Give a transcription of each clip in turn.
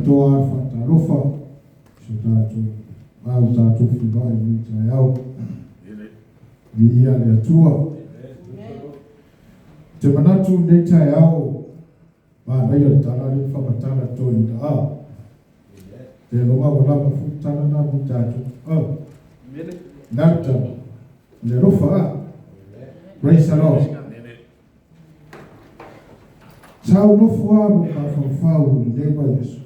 Faapitoa lava le faatalofa i so tatou va ua tatou feiloai i lenei taeao. Viia le Atua. Ou te manatu i lenei taeao, manaia le tala lea na faamatala e toeaina. A, Teiloga ua lava foi le tala lena mo tatou. A, le a le tala? O le alofa, a? Praise the Lord. Sa ou nofo lava ma ou mafaufau i lenei vaiaso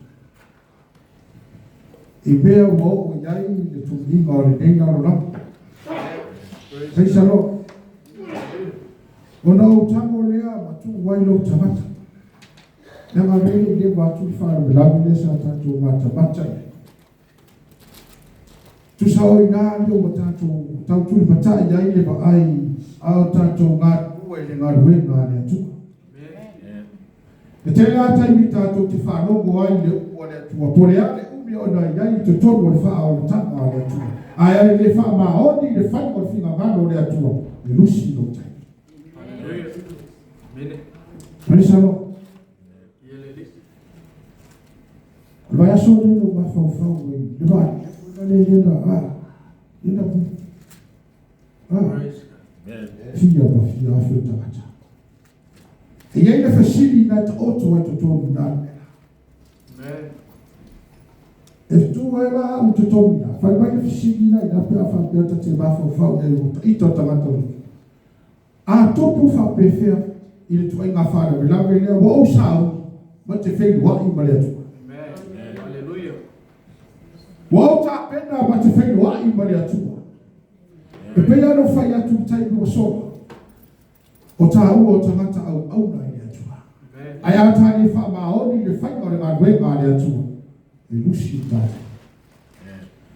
i mea ua oo i ai le tuuiga o lenei lalolagi. Praise the Lord. Ona ou tago lea ma tuu ai lou tagata. Leaga o lea e le i leva atu le faalavelave lea sa tatou matamata i ai. Tusa o i ina lea ua tatou tau tulimatai ai le vaai a o tatou galulue i le galuega a le Atua. E tele lava taimi tatou te faalogo ai i le upu a le Atua, po o le a le umi ona i ai i totonu o le faaolataga a le Atua, ae a le faamaoni i le faiga o le finagalo o le Atua, e lusi lou taimi. Praise the Lord. O le vaiaso lenei na ou mafaufau ai i le vaai foi lea na a lena a fia ma fia afe o tagata. E i ai le fesili na e taoto ai totonu i na le mea. E tu ai la au i totonu i na, fai mai le fesili la i na pe a faapea ta te mafaufau i ai ua taita o tagata o A tupu faapefea i le ituaiga faalavelave lea ua ou sauni ma te feiloai ma le Atua? Ua ou tapena ma te feiloai ma le Atua. E pei lava ona ou fai atu i le taimi ua sola, o taua o tagata auauna i le Atua. Ae a ta le faamaoni i le faiga o le galuega a le Atua, e lusi le tatou.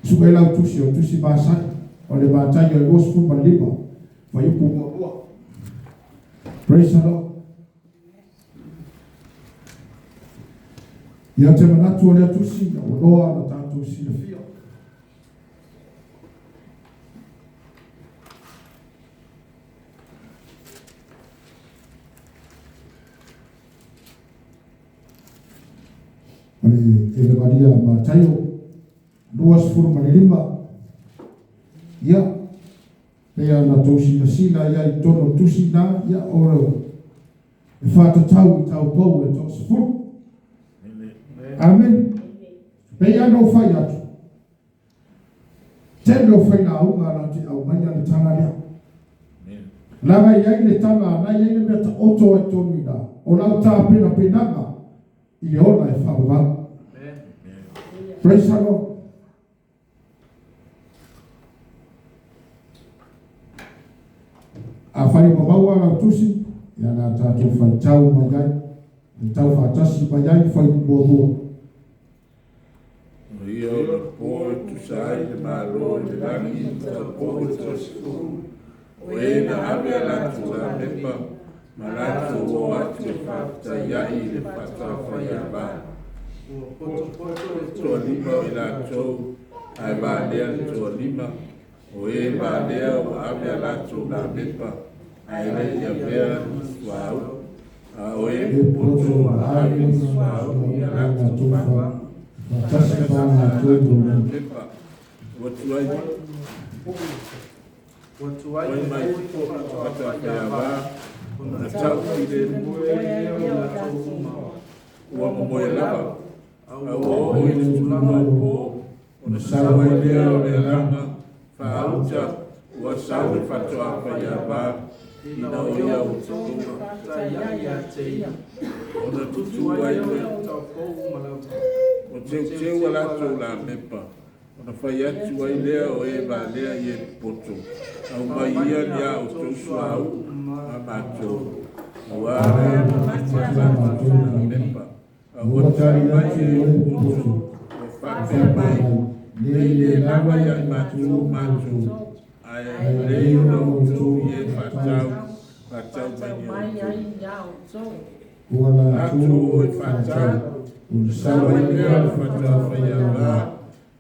Sue lau tusi, o le tusi masani, o le Mataio e 25, fuaiupu muamua. Praise the Lord. Ia ou te manatu o lea tusi ina ua loa ona tatou silafia. O le Evevalia Mataio 25, ia, pei ona outou silasila i ai i totonu o le tusi lena, ia, o e faatatau i taupou e toasefulu. Amene. Pei lava ona ou fai atu, tele o failauga na te aumaia le tala lea. Leaga e i ai le tala, na i ai le mea taoto ai totonu i ina, o lau tapenapenaga i le ola e faavavau. Praise the Lord. Afai ua maua lau tusi, ia na tatou faitau mai ai, faitau faatasi mai ai fuaiupu muamua. O ia o le po e tusa ai le Malo i le lagi i taupou e toasefulu, o e na ave a latou lamepa ma latou o atu e faafetai ai i le faatoafaiava. Ua potopoto le Toalima o i latou, ae valea le toalima, o e valea ua ave a latou lamepa, ae le i avea ni suauu, a o e popoto ua ave ni suauu i a latou fagu, Faatasi ma latou lamepa. Ua tuai Ua tuai mai foi faatoafaiava, ona tau filemu ua momoe lava, a ua oo i le tulaga o po, ona sau ai lea o le agaga faauta, ua sau le faatoafaiava ina o ia ua tutuga. Ona tutu ai lea, ua teuteu a latou lamepa, ona fai atu ai lea o e valea i e popoto, aumai ia ni a outou suauu ma matou, aua le mamati a latou lamepa. A ua tali mai e popoto, ua faapea mai, nei le lava ia i matou matou, ae lelei ona outou i e faatau, faatau mai ni a outou. Ua Latou latou o e faatau, ona sau sau ai ai lea lea o le o le faatoafaiava, faatoafaiava,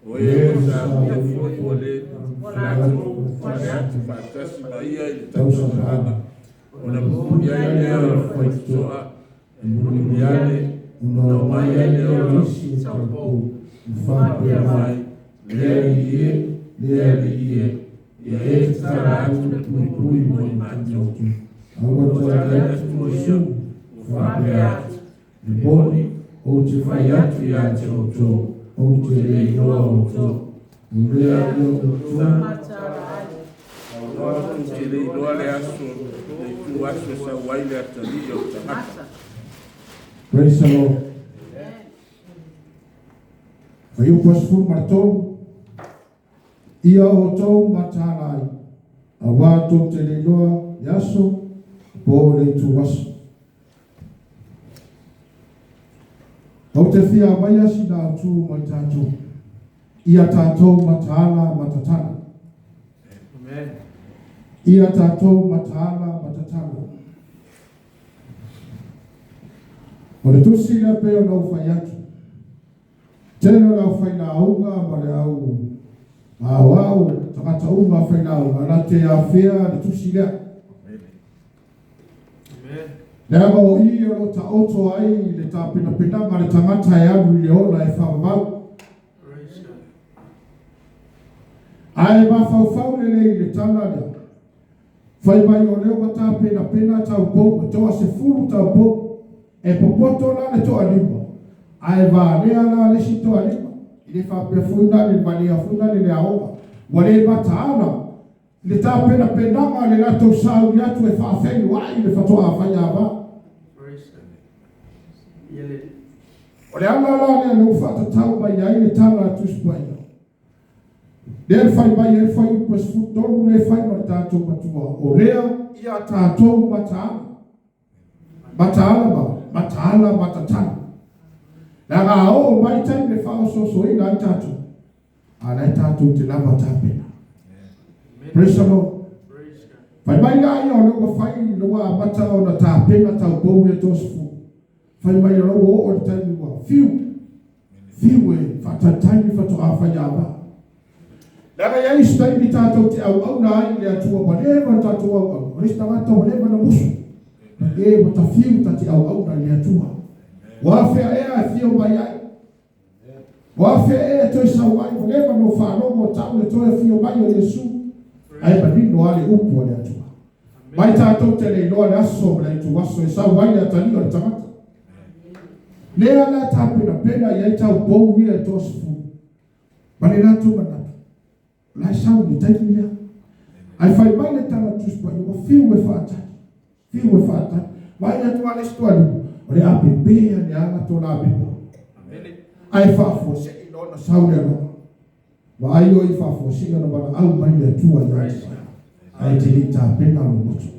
o e e ua ua saunia saunia foi ua le latou fale atu faatasi ma ia i le tausaga, tausasaaga, ona mumuli ai ai lea lea o o le le faitotoa, faitotoa, e e mulimuli mulimuli ane, ane, ona ona omai omai ai ai lea lea o o nisi nisi faapea mai, Le Alii e, le Alii e, ia e tatala atu le puipui mo i matou. A ua Ua tali tali atu atu o Iesu, ia, ua faapea atu, E moni, ou te fai atu ia te outou, ou te le iloa outou. O lea ia outou Aua tou te le iloa le aso, le itu aso e sau ai le atalii o le tagata. Praise the Lord. Fuaiupu 13. Ia outou mataala ai, auā tou te le iloa le aso po o le ituaso. Ou te fia aumaia sina autū mo i tatou. Ia tatou mataala ma tatalo. Amen. Ia tatou mataala ma tatalo. O le tusi lea pei ona ou fai atu. Tele o le aufailauga ma le au aoao tagata uma failauga latou te afea le tusi lea. Amen. Leaga o i o lo o taoto ai le tapenapenaga a le tagata e alu i le ola e faavavau. Praise God. Ae mafaufau lelei i le tala lea. Fai mai o lea ua tapenapena taupou, e 10 taupou. E popoto la le 5, ae valea la le isi 5. I le faapea foi la le valea foi la le aoga. Ua le mataala le tapenapenaga le latou sauni atu e faafeiloai le fatoa faiava. Praise God. Ia le Alii. O le ala la lea lea ua faatatau mai ai le tala a Tusi Paia. Lea e fai mai ai le fuaiupu 13 lea e fai ma le tatou matua. O lea ia tatou mataala. Mataala ma mataala matatalo. Leaga a oo mai taimi e faaosoosoina ai tatou, a la e tatou te lava tapena. Amen. Praise the Lord. Praise God. Fai mai la ia o lea ua fai le ua amata ona tapena taupou ia 30. Fai mai o lea ua oo le taimi ua fiu. Fiu e faatalitali fatoa faiava. Leaga i ai isi taimi tatou te auauna ai i le Atua ua leva le tatou auauna. O le isi tagata ua leva na musu. E ua tafiu ta te auauna i le Atua. Ua afea ea e fio mai ai. Ua afea ea e toe sau ai. Ua leva na ou faalogo o tau le toe fio mai o Iesu. Ae manino lava le upu a le Atua. Mai tatou te le iloa le aso ma le ituaso e sau ai le atalii o le tagata. Lea la tapenapena i ai taupou ia e 30. Ma le latou manatu. O la e sau i le taimi lea. Ae fai mai le tala Tusi Paia, ua fiu e faatali. Fiu e faatali. Vaai atu lava le isi toalima, o le a pepē ane lava latou lapepa. Amen. Ae faafuasei loa ona sau le alofa. Vaai o i faafuasei ona valaau mai le Atua ia te oe. Ae te le i tapena lou loto.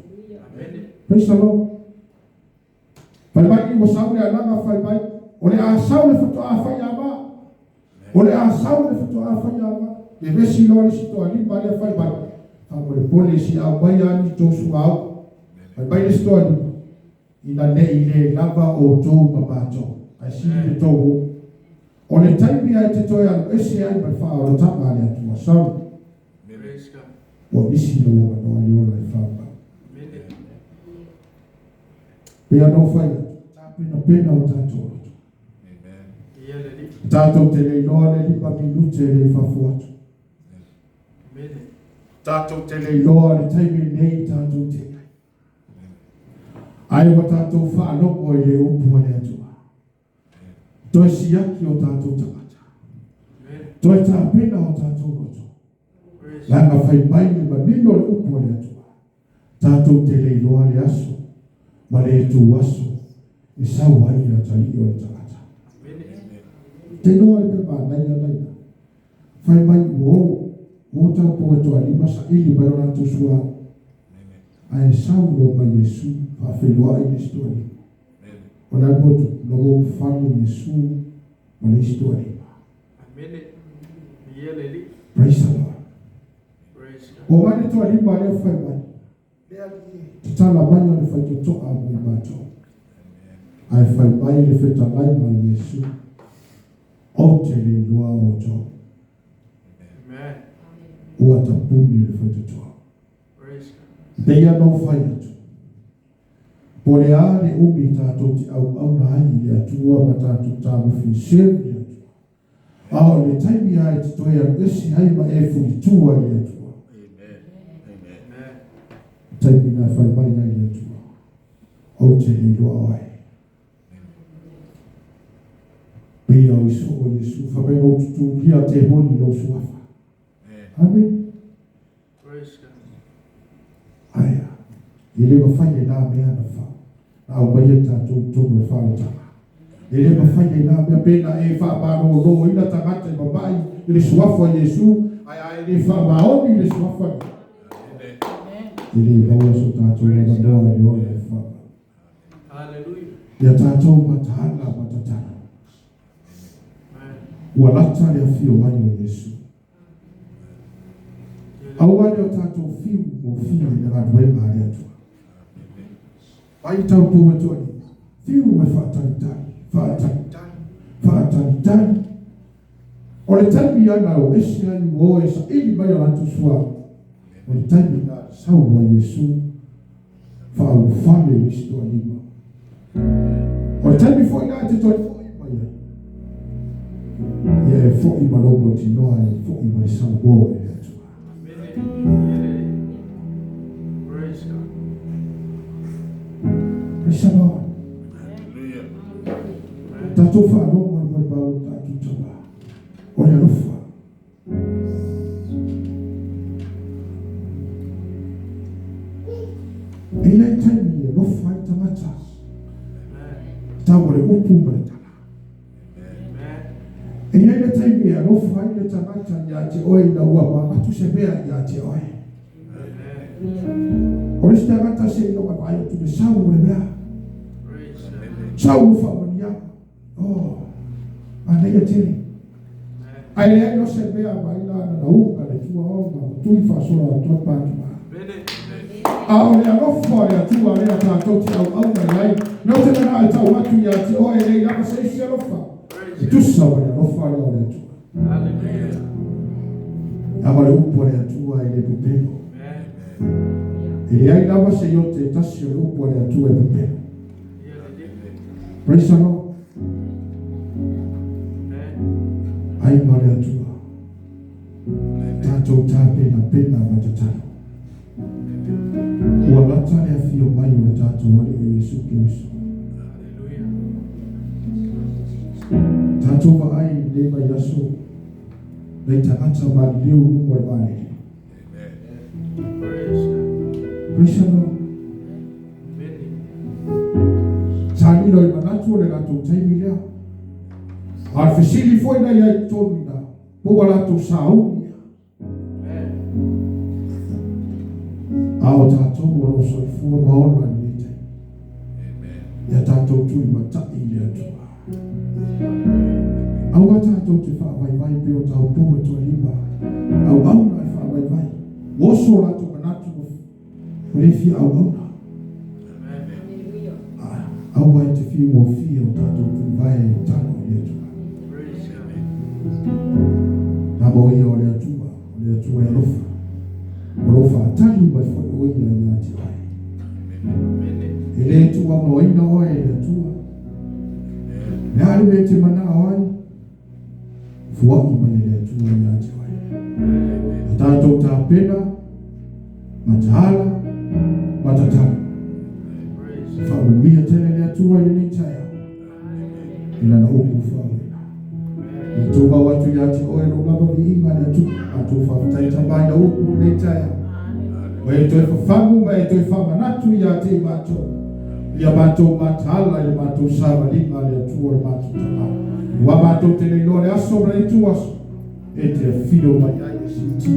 Amen. Praise the Lord. Fai mai ua sau le alaga fai mai, o le a sau le fatoa faiava. O le a sau le fatoa faiava. Le vesi loa le isi toalima lea fai mai. Faamolemole si au mai a ni tou suaau. Fai mai le isi toalima. Ina nei le lava outou ma matou. Ae sili le tou o. O le taimi ai te toe alu ese ai ma le faaolataga a le Atua. Sau. Praise God. Ua misi lou avanoa i le ola e faavavau. Amen. Pei ona ou fai atu, tapenapena o tatou loto. Ia le Alii. Tatou te le iloa le 5 minute le i fafo atu. Amen. Tatou te le iloa le taimi nei tatou te i ai. Ae ua tatou faalogo i le upu a le Atua. Toe siaki o tatou tagata. Amen. Toe tapena o tatou loto. Praise God. Leaga fai mai le manino le upu a le Atua. Tatou te le iloa le aso ma le ituaso e sau ai le atalii o le tagata. Amen. Te iloa le mea manaia laina. Fai mai ua o, ua o taupou e toalima saili mai o latou suauu. Ae sau loa mai Iesu faafeiloai le isi toalima. O le a le mea ua tupu? Na ua ulufale Iesu ma le isi toalima. Amen. Ia le Alii. Praise the Lord. Praise God. O mai le toalima lea fai mai. Le Alii e, tatala mai o le faitotoa mo i matou. Ae fai mai le fetalai mai Iesu. Ou te le iloa outou. Amen. Ua tapuni le faitotoa. Praise God. Pei ona ou fai atu. Po o le a le umi tatou te auauna ai i le Atua ma tatou tagofi e sevu le Atua. A o le taimi a e te toe alu ese ai ma e fulitua i le Atua. Amen. Amen. Amen. Taimi na e fai mai ai le Atua. Ou te le iloa oe. Pei au i soo Iesu, fa mai na ou tutulia temoni i lou suafa. Amen. Amen. Praise God. Aia. E le mafai e nā mea na fa. Na au mai e tātou tonu e whaotaga. E le mafai e nā mea pena e wha mano lo ina tagata i mamai i le suafa a Iesu. Ai ai le wha maoni i le suafa. Amen. E le maua so tātou na manoa i le ola e wha. Hallelujah. Ia tātou mataala matatala. Amen. Ua lata le afio mai o Iesu. Aua le o tātou fiu mo fiu i le galuega a le Atua. Mai tau pu atu ani. Fiu me whaatalitali, whaatalitali, whaatalitali. O le taimi ana o ese ai o e sa ili mai o latu sua. O le taimi na sau a Iesu whaaufale le isi toa lima. O le taimi foi na e te toe foi mai ai. Ia e foi ma lomo tinoa e foi ma le saumo e le Atua. Amen. Praise God. Praise the Lord. Hallelujah. Amen. Tātou whaalogo le mo le mau tātou tama. O le alofa. E ilai taimi e alofa ai tagata. Amen. Tau o le upu ma le tala. Amen. E iai le taimi e alofa ai le tagata ia te oe ina ua maatu se mea ia te oe. Amen. O le isi tagata se ina ua vaai atu le sau o le mea. Praise God. Sau o whaamaniaga. Oh, manaia tele. Amen. Ai le ai no se mea mai la na na unga le tua o ma tui whaasola atu ai pātu maa. Amen. A o le alofa o le Atua lea tātou te au au mai ai. No te mana e tau atu ia te oe nei lava se isi alofa. Praise E tusa o le alofa lea o le Atua. Hallelujah. A ma le upu a le Atua e le pupelo. Amen. E le ai lava se iote e tasi o le upu a le Atua e pupelo. Hallelujah. Praise the Lord. Amen. Ai ma le Atua. Tātou tāpena pena matatalo. Ua lata le afio mai o le tātou ale o Iesu Keriso. Hallelujah. Tātou vaai le mai aso nei tagata maliliu luga o le vaalele. Praise God. Praise the Lord. Amen. Sa lilo i manatu o le latou taimi lea. A le fesili foi na ia i totonu ina, po ua latou sauni ia. Amen. A o tātou o lo soifua ma ola i lenei taimi. Amen. Ia tātou tui matai i le Atua. Aua tātou te whaavaivai pe o tau pou e toa lima. Au auna e whaavaivai. Oso latou manatu o le fia au auna. Amen. Ah, Aua e te whiu o fia o tātou tuvae e talo i le Atua. Praise God. Nā mo ia o le Atua, o le Atua e alofa. O lo whaatali mai foi o ia ia te oe. Amen. E le tua noina oe e le Atua. Le ale me te mana o ai. Fuai mai e le Atua ia te oe. A tātou tāpena, mataala, matatala. Praise God. Whaamanuia tele le Atua i lenei taeao. I lana upu whaawena. I tō mau atu ia te oe lo lava viiga le Atua. A tō whaatai tamai na upu lenei taeao. Ma e toe whawhangu, ma e toe whamanatu ia te mātou. Ia mātou mataala i le mātou sāmalinga le Atua o le mātou tamā. Ua mātou te leiloa le aso ma le itu aso. E te whio mai ai e siti.